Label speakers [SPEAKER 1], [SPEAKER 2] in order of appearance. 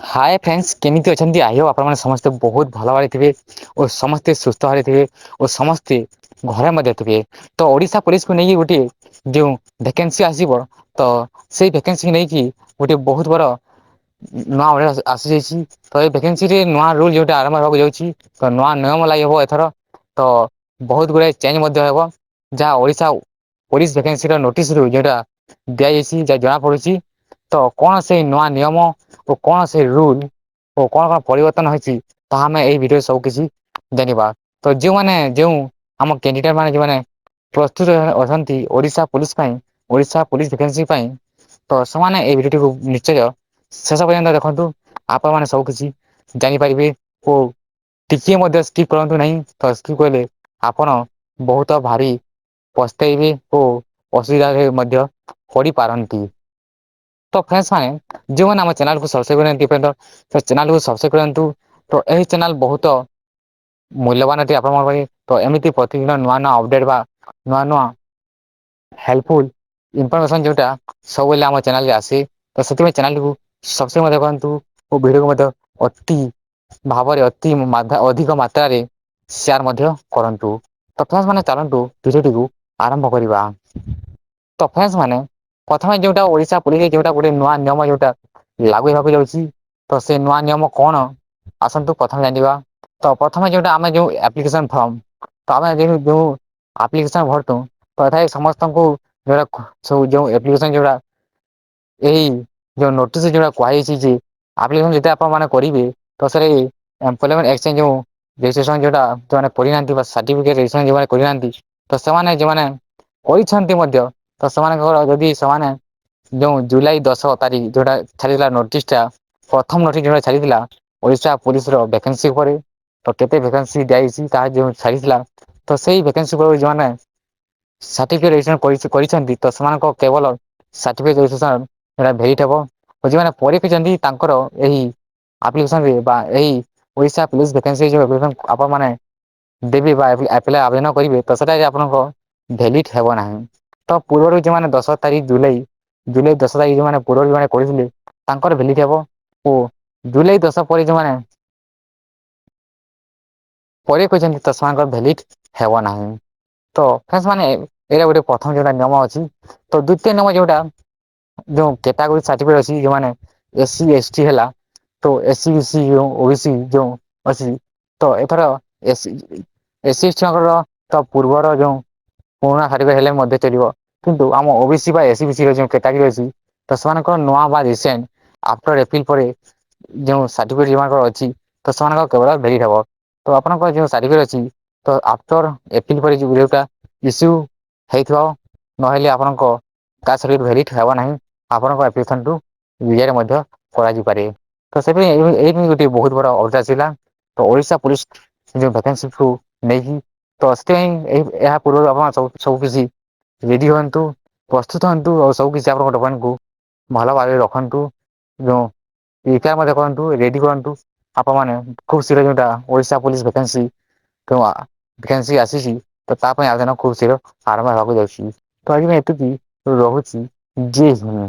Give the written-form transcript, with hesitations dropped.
[SPEAKER 1] ହାଏ friends, କେମିତି ଅଛନ୍ତି? I Hope ଆପଣମାନେ ସମସ୍ତେ ବହୁତ ଭଲ ଭାବରେ ଥିବେ ଓ ସମସ୍ତେ ସୁସ୍ଥ ଭାବରେ ଥିବେ ଓ ସମସ୍ତେ ଘରେ ମଧ୍ୟ ଥିବେ। ତ ଓଡ଼ିଶା ପୋଲିସକୁ ନେଇକି ଗୋଟିଏ ଯେଉଁ ଭ୍ୟାକେନ୍ସି ଆସିବ, ତ ସେଇ ଭ୍ୟାକେନ୍ସି ନେଇକି ଗୋଟିଏ ବହୁତ ବଡ଼ ନୂଆ ଅଡେ଼ ଆସିଯାଇଛି। ତ ଏଇ ଭ୍ୟାକେନ୍ସିରେ ନୂଆ ରୁଲ ଯୋଉଟା ଆରମ୍ଭ ହେବାକୁ ଯାଉଛି, ତ ନୂଆ ନିୟମ ଲାଗି ହେବ ଏଥର। ତ ବହୁତ ଗୁଡ଼ାଏ ଚେଞ୍ଜ ମଧ୍ୟ ହେବ, ଯାହା ଓଡ଼ିଶା ପୋଲିସ ଭ୍ୟାକେନ୍ସିର ନୋଟିସ ରୁ ଯେଉଁଟା ଦିଆଯାଇଛି, ଯାହା ଜଣାପଡ଼ୁଛି। ତ କଣ ସେଇ ନୂଆ ନିୟମ ଓ କଣ ସେଇ ରୁଲ ଓ କଣ କଣ ପରିବର୍ତ୍ତନ ହେଇଛି, ତାହା ଆମେ ଏଇ ଭିଡିଓ ସବୁ କିିଛି ଜାଣିବା। ତ ଯେଉଁମାନେ ଯେଉଁ ଆମ କ୍ୟାଣ୍ଡିଡେଟ୍ ମାନେ ଯେଉଁମାନେ ପ୍ରସ୍ତୁତ ଅଛନ୍ତି ଓଡ଼ିଶା ପୋଲିସ ପାଇଁ, ଓଡ଼ିଶା ପୋଲିସ ଭ୍ୟାକେନ୍ସି ପାଇଁ, ତ ସେମାନେ ଏଇ ଭିଡିଓଟିକୁ ନିଶ୍ଚୟ ଶେଷ ପର୍ଯ୍ୟନ୍ତ ଦେଖନ୍ତୁ। ଆପଣମାନେ ସବୁ କିିଛି ଜାଣିପାରିବେ ଓ ଟିକିଏ ମଧ୍ୟ ସ୍କିପ୍ କରନ୍ତୁ ନାହିଁ। ତ ସ୍କିପ୍ କଲେ ଆପଣ ବହୁତ ଭାରି ପସ୍ତେଇବେ ଓ ଅସୁବିଧାରେ ମଧ୍ୟ ପଡ଼ିପାରନ୍ତି। ତ ଫ୍ରେଣ୍ଡସ୍ ମାନେ, ଯେଉଁମାନେ ଆମ ଚ୍ୟାନେଲକୁ ସବସ୍କ୍ରାଇବ୍ କରିନାହାନ୍ତି ତ ଚ୍ୟାନେଲକୁ ସବସ୍କ୍ରାଇବ୍ କରନ୍ତୁ। ତ ଏହି ଚ୍ୟାନେଲ ବହୁତ ମୂଲ୍ୟବାନ ଅଟେ ଆପଣଙ୍କ ପାଇଁ। ତ ଏମିତି ପ୍ରତିଦିନ ନୂଆ ନୂଆ ଅପଡେଟ୍ ବା ନୂଆ ନୂଆ ହେଲ୍ପଫୁଲ ଇନଫର୍ମେସନ୍ ଯେଉଁଟା ସବୁବେଳେ ଆମ ଚ୍ୟାନେଲରେ ଆସେ, ତ ସେଥିପାଇଁ ଚ୍ୟାନେଲଟିକୁ ସବସ୍କ୍ରାଇବ ମଧ୍ୟ କରନ୍ତୁ ଓ ଭିଡ଼ିଓକୁ ମଧ୍ୟ ଅତି ଭାବରେ ଅତି ଅଧିକ ମାତ୍ରାରେ ସେୟାର ମଧ୍ୟ କରନ୍ତୁ। ତ ଫ୍ରେଣ୍ଡସ୍ ମାନେ, ଚାଲନ୍ତୁ ଭିଡ଼ିଓଟିକୁ ଆରମ୍ଭ କରିବା। ତ ଫ୍ରେଣ୍ଡସ୍ ମାନେ, ପ୍ରଥମେ ଯେଉଁଟା ଓଡ଼ିଶା ପୋଲିସ ଯେଉଁଟା ଗୋଟେ ନୂଆ ନିୟମ ଯେଉଁଟା ଲାଗୁ ହେବାକୁ ଯାଉଛି, ତ ସେ ନୂଆ ନିୟମ କଣ, ଆସନ୍ତୁ ପ୍ରଥମେ ଜାଣିବା। ତ ପ୍ରଥମେ ଯେଉଁଟା ଆମେ ଯେଉଁ ଆପ୍ଲିକେସନ ଫର୍ମ, ତ ଆମେ ଯେଉଁ ଯେଉଁ ଆପ୍ଲିକେସନ ଭରତୁ, ତ ଏଠାରେ ସମସ୍ତଙ୍କୁ ଯୋଉଟା ସବୁ ଯେଉଁ ଆପ୍ଲିକେସନ ଯୋଉଟା ଏହି ଯେଉଁ ନୋଟିସ ଯୋଉଟା କୁହାଯାଇଛି ଯେ ଆପ୍ଲିକେସନ ଯେତେ ଆପଣ ମାନେ କରିବେ, ତ ସେଇ ଏମ୍ପ୍ଲୋୟମେଣ୍ଟ ଏକ୍ସଚେଞ୍ଜ ଯେଉଁ ରେଜିଷ୍ଟ୍ରେସନ ଯୋଉଟା ଯୋଉମାନେ କରିନାହାନ୍ତି ବା ସାର୍ଟିଫିକେଟ ରେଜିଷ୍ଟ୍ରେସନ ଯେଉଁମାନେ କରିନାହାନ୍ତି, ତ ସେମାନେ ଯେଉଁମାନେ କରିଛନ୍ତି ମଧ୍ୟ, ତ ସେମାନଙ୍କର ଯଦି ସେମାନେ ଯେଉଁ ଜୁଲାଇ 10 ତାରିଖ ଯୋଉଟା ଛାଡିଥିଲା ନୋଟିସ ଟା, ପ୍ରଥମ ନୋଟିସ୍ ଯୋଉଟା ଛାଡିଥିଲା ଓଡ଼ିଶା ପୋଲିସର ଭ୍ୟାକେନ୍ସି ଉପରେ, ତ କେତେ ଭ୍ୟାକେନ୍ସି ଯାଇଛି ତାହା ଯେଉଁ ଛାଡିଥିଲା, ତ ସେଇ ଭ୍ୟାକେନ୍ସି ଯୋଉମାନେ ସାର୍ଟିଫିକେଟ ରେଜିଷ୍ଟ୍ରେସନ କରିଛନ୍ତି, ତ ସେମାନଙ୍କ କେବଳ ସାର୍ଟିଫିକେଟ ରେଜିଷ୍ଟ୍ରେସନ ହେବ। ଯେଉଁମାନେ ପରୀକ୍ଷିଛନ୍ତି, ତାଙ୍କର ଏହି ଆପ୍ଲିକେସନରେ ବା ଏହି ଓଡ଼ିଶା ପୋଲିସ ଭ୍ୟାକେନ୍ସି ଯେଉଁ ଆପଣମାନେ ଦେବି ବା ଆପ୍ଲାଏ ଆବେଦନ କରିବେ, ତ ସେଟା ଆପଣଙ୍କ ଭ୍ୟାଲିଡ ହେବ ନାହିଁ। ତ ପୂର୍ବରୁ ଯେଉଁମାନେ 10 ତାରିଖ ଜୁଲାଇ ଜୁଲାଇ 10 ତାରିଖ ଯେଉଁମାନେ ପୂର୍ବରୁ ଯେଉଁମାନେ କରିଥିଲେ, ତାଙ୍କର ଭ୍ୟାଲିଡ ହେବ ଓ ଜୁଲାଇ 10 ପରେ ଯେଉଁମାନେ ପରେ କହିଛନ୍ତି, ତ ସେମାନଙ୍କର ଭ୍ୟାଲିଡ ହେବ ନାହିଁ। ତ ଫ୍ରେଣ୍ଡସ୍ ମାନେ, ଏଇଟା ଗୋଟେ ପ୍ରଥମ ଯୋଉଟା ନିୟମ ଅଛି। ତ ଦ୍ଵିତୀୟ ନିୟମ ଯୋଉଟା, ଯେଉଁ କ୍ୟାଟାଗୋରୀ ସାର୍ଟିଫିକେଟ୍ ଅଛି, ଯେଉଁମାନେ ଏସ୍ ସି ଏସ୍ ଟି ହେଲା, ତ ଏସ୍ ସି ବି ସି ଯେଉଁ ଓ ବି ସି ଯେଉଁ ଅଛି, ତ ଏଥର ଏସ୍ ଏସ୍ ସି ଛୁଆଙ୍କର ତ ପୂର୍ବର ଯେଉଁ ପୁରୁଣା ସାର୍ଟିଫିକେଟ୍ ହେଲେ ମଧ୍ୟ ଚଲିବ, କିନ୍ତୁ ଆମ ଓ ବି ସି ବା ଏସ୍ ସି ବି ସି ର ଯେଉଁ କ୍ୟାଟାଗୋରୀ ଅଛି, ତ ସେମାନଙ୍କର ନୂଆ ବା ରିସେଣ୍ଟ ଆଫ୍ଟର ଏପ୍ରିଲ ପରେ ଯେଉଁ ସାର୍ଟିଫିକେଟ୍ ଯେଉଁମାନଙ୍କର ଅଛି, ତ ସେମାନଙ୍କର କେବଳ ଭ୍ୟାଲିଡ ହେବ। ତ ଆପଣଙ୍କର ଯେଉଁ ସାର୍ଟିଫିକେଟ୍ ଅଛି, ତ ଆଫ୍ଟର ଏପ୍ରିଲ ପରେ ଯେଉଁ ଯେଉଁଟା ଇସ୍ୟୁ ହେଇଥିବ, ନହେଲେ ଆପଣଙ୍କ କାଷ୍ଟ ସାର୍ଟିଫିକେଟ୍ ଭ୍ୟାଲିଡ ହେବ ନାହିଁ। ଆପଣଙ୍କ ଆପ୍ଲିକେସନଠୁ ରିଜେକ୍ଟ ମଧ୍ୟ କରାଯାଇପାରେ। ତ ସେଥିପାଇଁ ଏଇ ଗୋଟିଏ ବହୁତ ବଡ଼ ଅପଡେଟ୍ ଆସିଲା ତ ଓଡ଼ିଶା ପୋଲିସ ଯେଉଁ ଭ୍ୟାକେନ୍ସିକୁ ନେଇକି। ତ ସେଥିପାଇଁ ଏହା ପୂର୍ବରୁ ଆପଣ ସବୁ ସବୁ କିଛି ରେଡି ହୁଅନ୍ତୁ, ପ୍ରସ୍ତୁତ ହୁଅନ୍ତୁ ଆଉ ସବୁ କିଛି ଆପଣଙ୍କ ଡକୁମେଣ୍ଟକୁ ଭଲ ଭାବରେ ରଖନ୍ତୁ, ଯେଉଁ ରିପେୟାର ମଧ୍ୟ କରନ୍ତୁ, ରେଡ଼ି କରନ୍ତୁ। ଆପଣମାନେ ଖୁବ୍ ଶୀଘ୍ର ଯେଉଁଟା ଓଡ଼ିଶା ପୋଲିସ ଭ୍ୟାକେନ୍ସି ଯେଉଁ ଭ୍ୟାକେନ୍ସି ଆସିଛି, ତ ତା ପାଇଁ ଆବେଦନ ଖୁବ୍ ଶୀଘ୍ର ଆରମ୍ଭ ହେବାକୁ ଯାଉଛି। ତ ଆଜି ପାଇଁ ଏତିକି ରହୁଛି। ଜୟ ହିନ୍ଦ।